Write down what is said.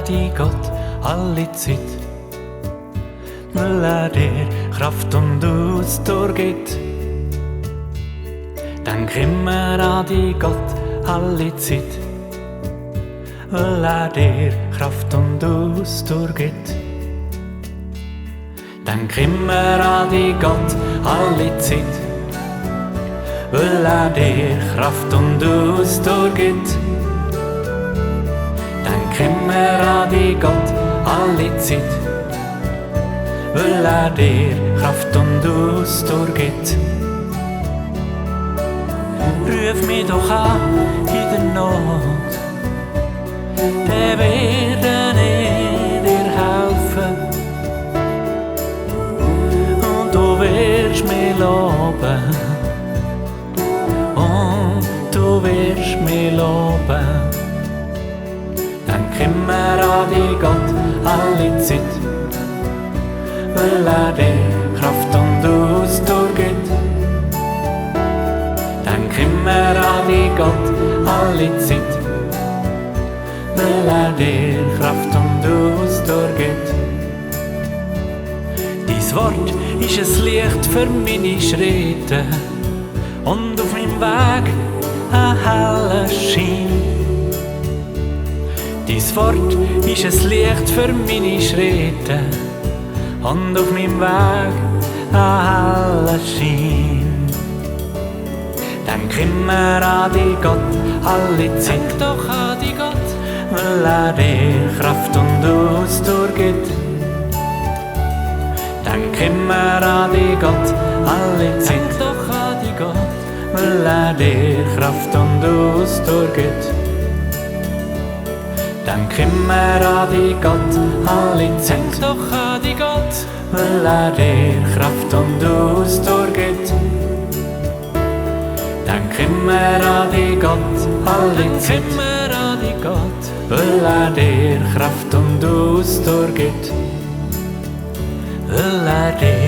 an Gott alle Zeit, weil dir Kraft und Ausdauer gibt. Denk immer an Gott alle Zeit, weil dir Kraft und Ausdauer gibt. Denk immer an Gott alle Zeit, weil dir Kraft und Ausdauer gibt. Denk immer an Gott alle Zeit, weil dir Kraft und Ausdauer gibt. Ruf mich doch an in der Not, der werde ich dir helfen. Und du wirst mich loben, und du wirst mich loben. Denk immer an Gott alle Zeit, weil dir Kraft und Ausdauer gibt. Denk immer an Gott alle Zeit, weil dir Kraft und Ausdauer gibt. Dein Wort ist ein Licht für meine Schritte und auf meinem Weg ein heller Schein. Dein Wort ist ein Licht für meine Schritte und auf meinem Weg ein heller Schein. Denk immer an Gott alle Zeit, denk doch an Gott, weil dir Kraft und Ausdauer gibt. Denk immer an Gott alle Zeit, denk doch an Gott, weil dir Kraft und Ausdauer gibt. Denk immer an Gott alle Zeit, denk doch an Gott, weil dir Kraft und Ausdauer gibt. Denk immer an Gott alle Zeit, denk immer an Gott, weil dir Kraft und Ausdauer gibt. Weil dir